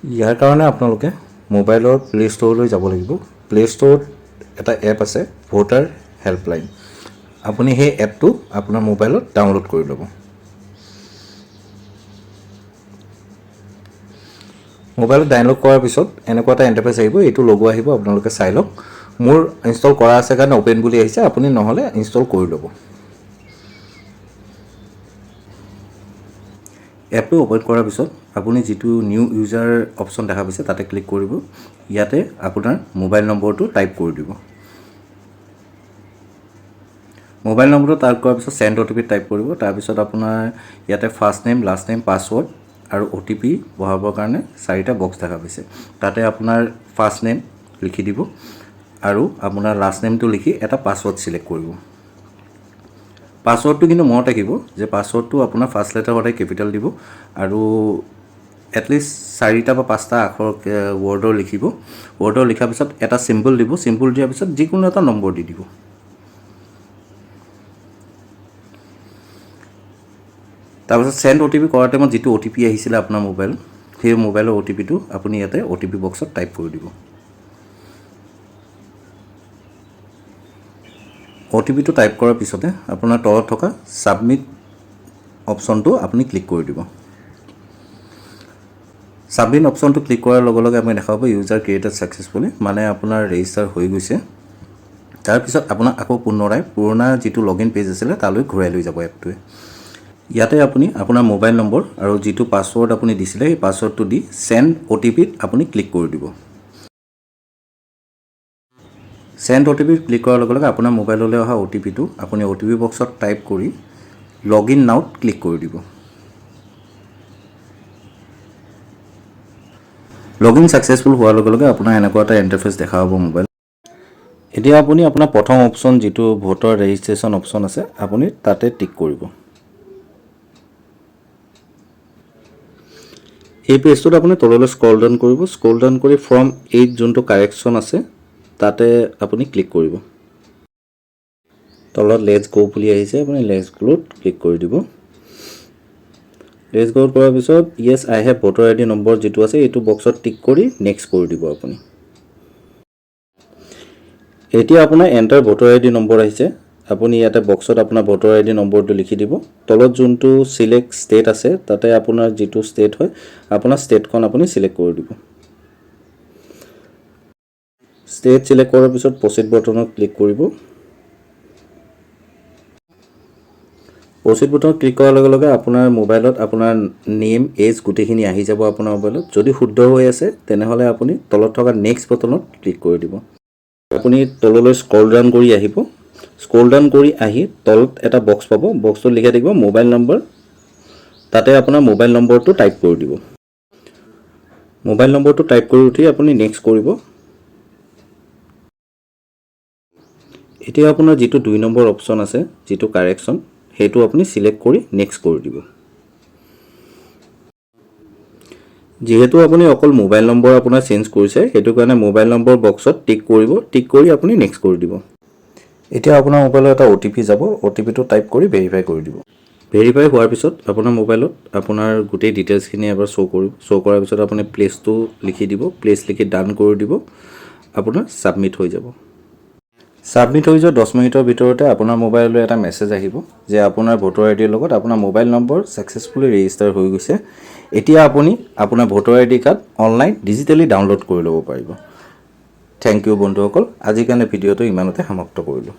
ইয়াৰ কাৰণে আপোনালোকে মোবাইলৰ প্লে' ষ্ট'ৰলৈ যাব লাগিব। প্লে' ষ্ট'ৰত এটা এপ আছে, ভোটাৰ হেল্পলাইন। আপুনি সেই এপটো আপোনাৰ মোবাইলত ডাউনলোড কৰি ল'ব। মোবাইলত ডাউনলোড কৰাৰ পিছত এনেকুৱা এটা ইণ্টাৰফেচ আহিব, এইটো লগো আহিব, আপোনালোকে চাই লওক। মোৰ ইনষ্টল কৰা আছে কাৰণে অ'পেন বুলি আহিছে, আপুনি নহ'লে ইনষ্টল কৰি ল'ব। এপটো অ'পেন কৰাৰ পিছত আপুনি যিটো নিউ ইউজাৰ অপশ্যন দেখা পাইছে, তাতে ক্লিক কৰিব। ইয়াতে আপোনাৰ মোবাইল নম্বৰটো টাইপ কৰি দিব। মোবাইল নম্বৰটো টাইপ কৰাৰ পিছত চেণ্ড অ'টিপি টাইপ কৰিব। তাৰপিছত আপোনাৰ ইয়াতে first name, last name, password আৰু অ'টিপি বহাবৰ কাৰণে চাৰিটা বক্স দেখা পাইছে। তাতে আপোনাৰ ফাৰ্ষ্ট নেম লিখি দিব আৰু আপোনাৰ লাষ্ট নেমটো লিখি এটা পাছৱৰ্ড ছিলেক্ট কৰিব। পাছৱৰ্ডটো কিন্তু মনত ৰাখিব যে পাছৱৰ্ডটো আপোনাৰ ফাৰ্ষ্ট লেটাৰ সদায় কেপিটেল দিব আৰু এটলিষ্ট চাৰিটা বা পাঁচটা আখৰ ৱৰ্ডৰ লিখিব। ৱৰ্ডৰ লিখাৰ পিছত এটা চিম্বল দিব। চিম্বল দিয়াৰ পিছত যিকোনো এটা নম্বৰ দি দিব। তাৰপিছত চেণ্ড অ'টিপি কৰা টাইমত যিটো অ'টিপি আহিছিলে আপোনাৰ মোবাইল, সেই মোবাইলৰ অ'টিপিটো আপুনি ইয়াতে অ'টিপি বক্সত টাইপ কৰি দিব। অ'টিপিটো টাইপ কৰাৰ পিছতে আপোনাৰ তলত থকা ছাবমিট অপশ্যনটো আপুনি ক্লিক কৰি দিব। ছাবমিট অপশ্যনটো ক্লিক কৰাৰ লগে লগে আপুনি দেখা পাব ইউজাৰ ক্ৰিয়েটেড ছাকচেছফুলি, মানে আপোনাৰ ৰেজিষ্টাৰ হৈ গৈছে। তাৰপিছত আপোনাক আকৌ পুনৰাই পুৰণা যিটো লগ ইন পেজ আছিলে, তালৈ ঘূৰাই লৈ যাব এপটোৱে। ইয়াতে আপুনি আপোনাৰ মোবাইল নম্বৰ আৰু যিটো পাছৱৰ্ড আপুনি দিছিলে, সেই পাছৱৰ্ডটো দি চেণ্ড অ'টিপিত আপুনি ক্লিক কৰি দিব। চেণ্ড অ'টিপিত ক্লিক কৰাৰ লগে লগে আপোনাৰ মোবাইললৈ অহা অ'টিপিটো আপুনি অ'টিপি বক্সত টাইপ কৰি লগ ইন নাউত ক্লিক কৰি দিব। লগ ইন ছাকচেছফুল হোৱাৰ লগে লগে আপোনাৰ এনেকুৱা এটা ইণ্টাৰফেচ দেখা হ'ব মোবাইল। এতিয়া আপুনি আপোনাৰ প্ৰথম অপশ্যন, যিটো ভোটাৰ ৰেজিষ্ট্ৰেশ্যন অপশ্যন আছে, আপুনি তাতে টিক কৰিব। এই পেজটোত আপুনি তললৈ স্ক্ৰল ডাউন কৰিব। স্ক্ৰল ডাউন কৰি ফৰ্ম 8 যোনটো কাৰেকশ্যন আছে, তাতে আপুনি ক্লিক কৰিব। তলত let's গ' বুলি আহিছে, আপুনি let's গ'ত ক্লিক কৰি দিব। Let's গ' কৰাৰ পিছত "Yes, I have voter ID number" যিটো আছে, এইটো বক্সত টিক কৰি নেক্সট কৰি দিব আপুনি। এতিয়া আপোনাৰ enter voter I D number আহিছে। আপুনি ইয়াতে বক্সত আপোনাৰ ভোটাৰ আই ডি নম্বৰটো লিখি দিব। তলত যোনটো চিলেক্ট ষ্টেট আছে, তাতে আপোনাৰ যিটো ষ্টেট হয়, আপোনাৰ ষ্টেটখন আপুনি চিলেক্ট কৰি দিব। ষ্টেট চিলেক্ট কৰাৰ পিছত প্ৰচিড বটনত ক্লিক কৰিব। প্ৰচিড বটনত ক্লিক কৰাৰ লগে লগে আপোনাৰ মোবাইলত আপোনাৰ নেম, এজ গোটেইখিনি আহি যাব। আপোনাৰ মোবাইলত যদি শুদ্ধ হৈ আছে, তেনেহ'লে আপুনি তলত থকা নেক্সট বটনত ক্লিক কৰি দিব। আপুনি তললৈ স্ক্ৰল ডাউন কৰি আহিব। স্ক্ৰল ডাউন কৰি আহি তলত এটা বক্স পাব। বক্সটোত লিখা থাকিব মোবাইল নম্বৰ। তাতে আপোনাৰ মোবাইল নম্বৰটো টাইপ কৰি দিব। মোবাইল নম্বৰটো টাইপ কৰি উঠি আপুনি নেক্সট কৰিব। এতিয়া আপোনাৰ যিটো 2 নম্বৰ অপশ্যন আছে, যিটো কাৰেকশ্যন, সেইটো আপুনি চিলেক্ট কৰি নেক্সট কৰি দিব। যিহেতু আপুনি অকল মোবাইল নম্বৰ আপোনাৰ চেঞ্জ কৰিছে, সেইটো কাৰণে মোবাইল নম্বৰ বক্সত টিক কৰিব। টিক কৰি আপুনি নেক্সট কৰি দিব। এতিয়া আপোনাৰ মোবাইলত এটা অ'টিপি যাব। অ'টিপিটো টাইপ কৰি ভেৰিফাই কৰি দিব। ভেৰিফাই হোৱাৰ পিছত আপোনাৰ মোবাইলত আপোনাৰ গোটেই ডিটেইলছখিনি এবাৰ শ্ব' কৰিব। শ্ব' কৰাৰ পিছত আপুনি প্লেচটো লিখি দিব। প্লেচ লিখি ডান কৰি দিব। আপোনাৰ ছাবমিট হৈ যাব। ছাবমিট হৈ যোৱা 10 মিনিটৰ ভিতৰতে আপোনাৰ মোবাইললৈ এটা মেছেজ আহিব যে আপোনাৰ ভোটাৰ আই ডিৰ লগত আপোনাৰ মোবাইল নম্বৰ ছাকচেছফুলি ৰেজিষ্টাৰ হৈ গৈছে। এতিয়া আপুনি আপোনাৰ voter I D card online digitally download কৰি ল'ব পাৰিব। Thank U বন্ধুসকল, আজিৰ কাৰণে ভিডিঅ'টো ইমানতে সমাপ্ত কৰিলোঁ।